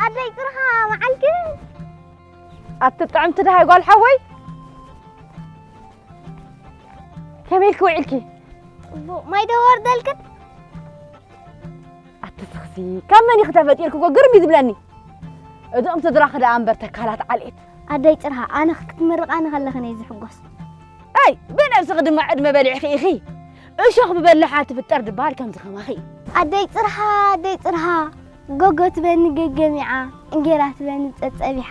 ኣደይ ጽርሃ መዓልኪ ኣቲ ጥዕምቲ ደሃይ ጓል ሓወይ ከመይ ኢልኪ ውዒልኪ? ጽቡቕ ማይ ዶ ወርደልክን? ኣቲ ስኽሲ ካብ መን ኢኺ ተፈጢርኪ እኮ ግርም እዩ ዝብለኒ። እዞም ስድራኺ ደኣ እምበር ተካላት ዓልኤት። ኣደይ ጽርሃ ኣነ ክትምርቓኒ ከለኽን እየ ዝሕጎስ። ኣይ ብነብስኺ ድማ ዕድመ በሊዕኺ ኢኺ። እሾኽ ብበላሓ ትፍጠር ድበሃል ከምዚ ከማኺ እዩ። ኣደይ ጽርሃ ኣደይ ጽርሃ ጎጎ ትበኒ ገገሚዓ እንጌራ ትበኒ ጸጸቢሓ።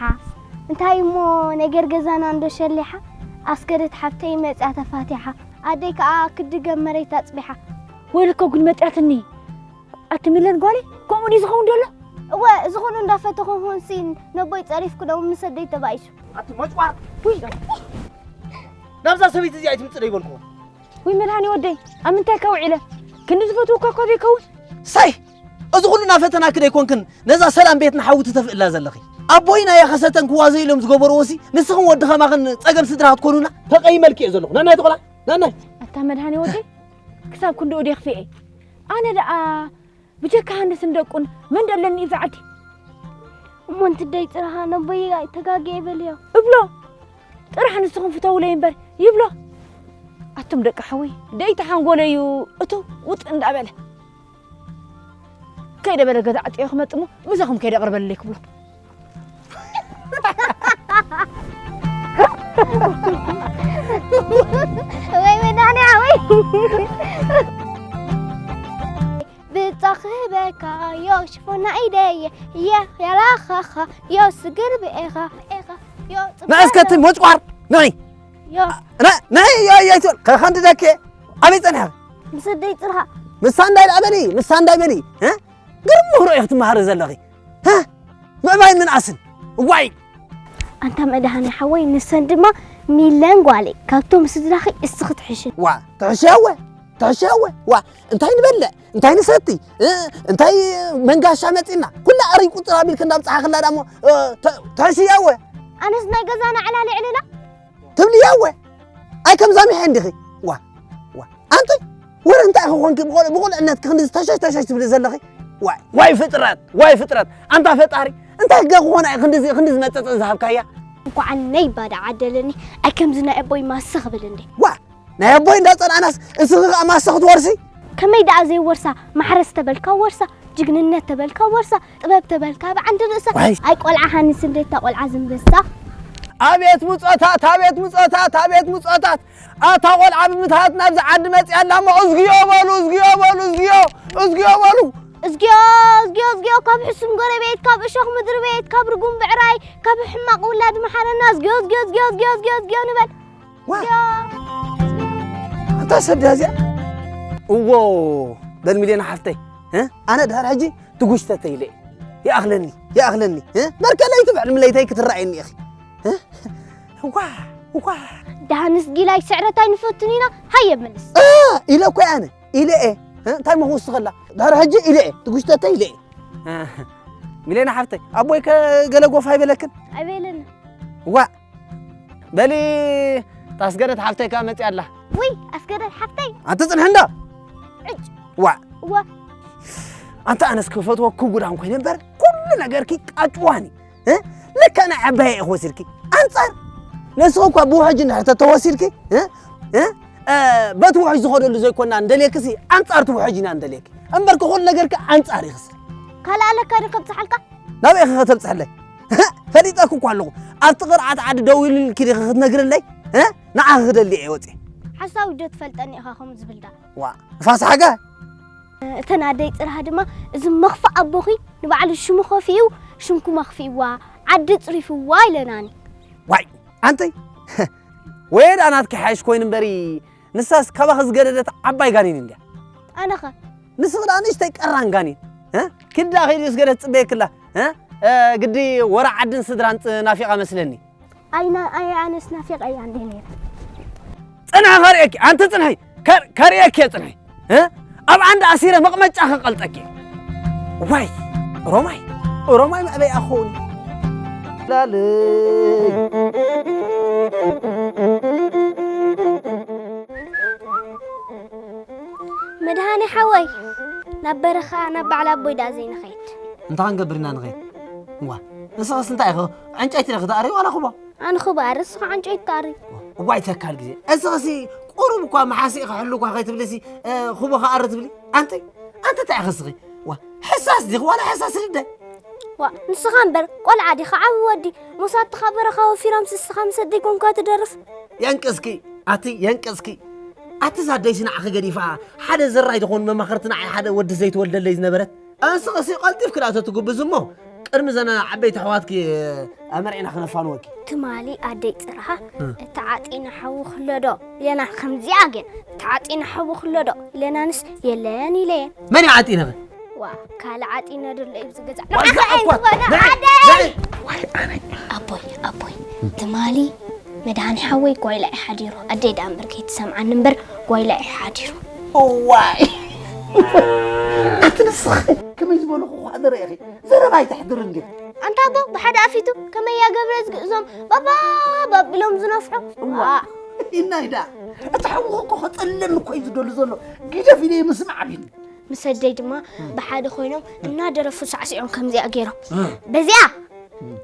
እንታይ እሞ ነገር ገዛና እንዶ ሸሊሓ ኣስገደት ሓብተይ መጽያ ተፋቲሓ ኣደይ ከኣ ክድገም መሬት ኣጽቢሓ። ወይልኮ ጉድ መጽያትኒ። ኣቲ ሚለን ጓለይ ከምኡ ድዩ ዝኸውን ዘሎ? እወ እዚ ኩሉ እንዳፈተኹ ሆንሲን ነቦይ ጸሪፍኩ ደሞ ምስ ኣደይ ተባኢሱ። ኣቲ መጭዋር ውይ ናብዛ ሰበይቲ እዚኣ ኣይትምጽእ ዶ ይበልኩ። ውይ መድሃኒ ወደይ ኣብ ምንታይ ከ ውዒለ ክንዲ ዝፈትወካ እኳ ዘይከውን። ሳይ እዚ ኩሉ እናፈተናኪ ደይኮንክን ነዛ ሰላም ቤትና ሓዊ ትተፍእላ ዘለኺ። ኣቦይና እያ ከሰተን ክዋዘ ኢሎም ዝገበርዎሲ ንስኽን ወዲ ኸማኽን ጸገም ስድራ ክትኮኑና ተቐይመልኪ እየ ዘለኹ። ናናይ ተቆላ ናናይ። ኣታ መድሃኒ ወደይ ክሳብ ክንድኡ ድየ ክፍኤ ኣነ ደኣ ብጀካ ሃንስን ደቁን መን ደለኒ እዩ ብዛ ዓዲ። እሞ እንትደይ ጽራሃ ነቦይ ተጋግየ በልዮ። እብሎ ጥራሕ ንስኹም ፍተውለይ እምበር ይብሎ። ኣቱም ደቂ ሓወይ ደይ ተሓንጎለዩ እቱ ውጥ እንዳበለ ከይደ በለ ገዛ ዓጥዮ ክመጥሞ ምሳኹም ከይደ ቅርበለይ ክብሎ። ወይ መድሃኒያ ወይ ብጻ ክህበካ ዮ ሽፎና ኢደየ የ ያላኻኻ ዮ ስግር ብኤኻ ኤኻ ዮ ጽባሎ። ንእስከቲ ሞጭቋር ንዒ ዮ ንዒ ዮ ዮ ትብል ከኸንዲ ደኬ ኣበይ ጸኒሐ? ምስ ደይ ጽርሃ ምሳ እንዳይ ደኣ በሊ ምሳ እንዳይ በሊ እ? ግርም ምህሮ ኢኺ ትመሃሪ ዘለኺ እ? ምዕባይ ምንኣስን እዋይ ኣንታ መድሃኒ ሓወይ ንሰን ድማ ሚለን ጓለይ ካብቶም ስድራኺ እስኺ ትሕሽን ዋ ትሕሽያወ ትሕሽያወ ዋ እንታይ ንበልዕ እንታይ ንሰቲ እ? እንታይ መንጋሻ መጺና ኩላ ኣረይ ቁጽር ኣቢልክ እንዳብጽሓ ክላ ዳሞ እ፣ ተ- ትሕሽያወ ኣነስ ናይ ገዛና ዕላል ይዕልላ ትብልያወ ኣይ ከምዛ ሚሐ እንዲኺ ዋ ዋ ኣንቲ ወረ እንታይ ክኾንኪ ብቆል- ብቁልዕነትኪ ክንዲ ተሸሽ ተሸሽ ትብሊ ዘለኺ ዋይ ዋይ ፍጥረት ዋይ ፍጥረት ኣንታ ፈጣሪ እንታይ ገ ክኾና እዩ ክንዲ ክንዲ ዝመጸጸ ዝሃብካያ እንኳዓነይ ባዳ ዓደለኒ ኣይ ከምዚ ናይ ኣቦይ ማሰ ክብል እንዴ ዋ ናይ ኣቦይ እንዳጸናዕናስ እስኺ ከኣ ማሰ ክትወርሲ ከመይ ደኣ ዘይወርሳ ማሕረስ ተበልካ ወርሳ ጅግንነት ተበልካ ወርሳ ጥበብ ተበልካ ብዓንዲ ርእሳ ዋይ። ኣይ ቆልዓ ሃንስ እንዴታ ቆልዓ ዝንበሳ ኣቤት ምጾታት ኣቤት ምጾታት ኣቤት ምጾታት ኣታ ቆልዓ ብምትሃት ናብዚ ዓዲ መጽያ ኣላ እሞ እዝግዮ በሉ እዝግዮ በሉ እዝግዮ እዝግዮ በሉ እዝግዮ እዝግዮ እዝግዮ ካብ ሕሱም ጎረቤት ካብ እሾኽ ምድሪ ቤት ካብ ርጉም ብዕራይ ካብ ሕማቕ ውላድ መሓረና እዝግዮ እዝግዮ እዝግዮ እዝግዮ እዝግዮ እዝግዮ ንበል ዋ ኣታ ሰዳ እዚኣ እዎ በል ሚልዮን ሓፍተይ እ? ኣነ ድሕር ሕጂ ትጉሽተተ ኢለ እየ ይኣኽለኒ ይኣኽለኒ እ? በርከለይ ትብዕል ምለይተይ ክትረኣየኒ ኢኺ እ? ዋ ዋ ደሃንስ ጊላይ ስዕረት ኣይንፈቱን ኢና ሃየ ምልስ እ፣ ኢለ እኮ እየ ኣነ ኢለ እየ እ? እንታይ ምኽውስኸላ ድሕር ሕጂ ኢለ እየ ትጉሽተተ ኢለ እየ እ፣ ሚልዮን ሓፍተይ ኣቦይ ከ ገለ ጎፍ ኣይበለክን ኣይበለኒ ዋ በሊ ታስገደት ሓፍተይ ከኣ መጽያ ኣላ ውይ ኣስገደት ሓፍተይ ኣቲ ጽንሒ እንዳ ዕጭ ዋ እዋ ኣንተ ኣነስ ክፈትወ ክጉዳን ኮይነ እምበር ኩሉ ነገርኪ ቃጭዋኒ እ? ልክዕ ናይ ዓባየ ኢኹ ወሲድኪ ኣንጻር ንስኺ እኳ ብውሕጅ እንድሕር ተተወሲድኪ እ? እ? እ፣ በቲ ውሕጅ ዝኸደሉ ዘይኮና እንደልየክሲ ኣንጻር እቲ ውሕጅ ኢና እንደልየኪ እምበር ክኹሉ ነገርኪ ኣንጻር ይኽስር ካልእ ኣለካ ዶ ከብጽሓልካ ናበይ ኢኺ ከተብጽሐለይ ፈሊጠኪ እኳ ኣለኹ ኣብቲ ቅርዓት ዓዲ ደው ኢሉልኪ ዲኺ ክትነግርለይ ንዓኺ ክደሊ እየ ወፅየ ሓሳዊ ዶ ትፈልጠኒ ኢኻ ከምኡ ዝብል ዳ ዋ ንፋስ ሓጋ እተን ኣደይ ፅርሃ ድማ እዚ መኽፋእ ኣቦኺ ንባዕሉ ሽሙ ከፊኡ ሽምኩም ኣኽፊእዋ ዓዲ ፅሪፍዋ ኢለናኒ ዋይ ኣንተይ ወየ ደኣ ናትኪ ሓይሽ ኮይኑ እምበሪ ንሳስ ካባኺ ዝገደደት ዓባይ ጋኔን እንድያ ኣነኸ ንስኺ ደኣ ንእሽተይ ቀራን ጋኔን እ? ኪዲ ደኣ ከይዲ ስገደት ትጽበየኪ ኣላ እ? እ፣ ግዲ ወረ ዓድን ስድራን ጽ- ናፊቓ መስለኒ ኣይ ና- ኣይ ኣነስ ናፊቐያ እንደ ነይረ ጽንሒ ከርእየኪ ኣንቲ ጽንሒ ከር- ከርእየኪ እየ ጽንሒ እ? ኣብ ዓንዲ ኣሲረ መቕመጫ ከቐልጠኪ እየ። ዋይ ኦሮማይ ኦሮማይ መዕበይ ኣኸውን ላለይ መድሃኔ ሓወይ ናብ በረኻ ናብ በዓል ኣቦይ ደኣ ዘይንኸይድ እንታይ ክንገብር ኢና ንኸይድ እዋ፣ ንስኽስ እንታይ ኢኺ? ዕንጨይቲ ዲኺ ትኣሪ ዋላ ኩቦ? ኣነ ኩቦ ኣሪ፣ ንስኻ ዕንጨይቲ ትኣሪ። እዋይ ተካል ግዜ። እስኽሲ ቁሩብ እኳ መሓሲእ ክሕሉ እኳ ከይትብልሲ፣ እ፣ ኩቦ ክኣሪ ትብሊ? ኣንቲ፣ ኣንቲ እንታይ ኢኺ እስኺ? ዋ፣ ሕሳስ ዲኺ ዋላ ሕሳስ ልደ? ዋ፣ ንስኻ እምበር ቆልዓ ዲኻ ዓቢ ወዲ? ምስ ኣትኻ በረኻ ወፊሮም ንስኻ ምስ ኣደይ ኮንካ ትደርፍ። የንቅስኪ፣ ኣቲ የንቅስኪ። ኣቲ እዛ ኣደይሲ ንዓኺ ገዲፋ፣ ሓደ ዘራይ ዝኾኑ መማኽርቲ ንዓይ ሓደ ወዲ ዘይትወልደለይ ዝነበረት። ኣንስቕሲ ቀልጢፍኪ ደኣ ተትጉብዝ እሞ፣ ቅድሚ ዘን ዓበይቲ ኣሕዋትኪ ኣመርዒና ክነፋንወኪ። ትማሊ ኣደይ ጽርሃ፣ እም። "እቲ ዓጢነ ሓዊ ክሎ ዶ?" ኢለና ከምዚኣ ግን፣ "እቲ ዓጢነ ሓዊ ክሎ ዶ?" ኢለናንስ፣ "የለን" ኢለየን። መን እዩ ዓጢነኺ? ዋ፣ ካልእ ዓጢነ ደሎ እዩ ኣብዚ ገዛ። ዋይ፣ ንዓኻ እየ ዝኣኳት! ዝበሎ፣ ንዓይ! ኣደይ! ንዓይ! ዋይ፣ ኣነ! ኣቦይ፣ ኣቦይ፣ ትማሊ መድሃኒ ሓወይ ጓይላ እዩ ሓዲሩ። ኣደይ ደኣ እምበር ከይትሰምዓኒ እምበር ጓይላ እዩ ሓዲሩ። እዋይ! ኣቲ ንስኺ ከመይ ዝበልኹ እኳ ደረ ኢኺ። ዘረባ ኣይተሕድሪ እንዴ? ኣንታ ኣቦ፣ ብሓደ ኣፊቱ ከመይ እያ ገብረ ዝግእዞም ባባ ባቢሎም ዝነፍሑ? እዋ! ዋ! ኢናይ ደኣ። እቲ ሓውኺ እኮ ከጸልለኒ እኮ እዩ ዝደሊ ዘሎ። ግደፍ ኢለ ምስማዕ ኣቢኒ። ምስ ኣደይ ድማ ብሓደ ኮይኖም እናደረፉ ሳዕሲዖም ከምዚኣ ገይሮም። እ። በዚኣ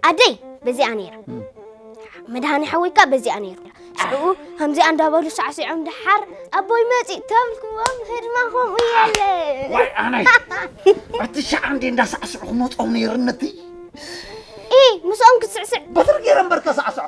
ኣደይ በዚኣ ነይራ። መድሃኒ ሓወይካ በዚኣ ነይሩ። ሽዑ ከምዚኣ እንዳበሉ ሳዕሲዖም ደሓር ኣቦይ መፂ ተብልክዎም ህድማ ከምኡ የለ። ዋይ ኣነይ! እቲ ሻዕ እንዴ እንዳሳዕስዑ ክመፆም ነይርነቲ። ኢ ምስኦም ክትስዕስዕ። በትሪ ገይረ እምበር ተሳዕስዖ።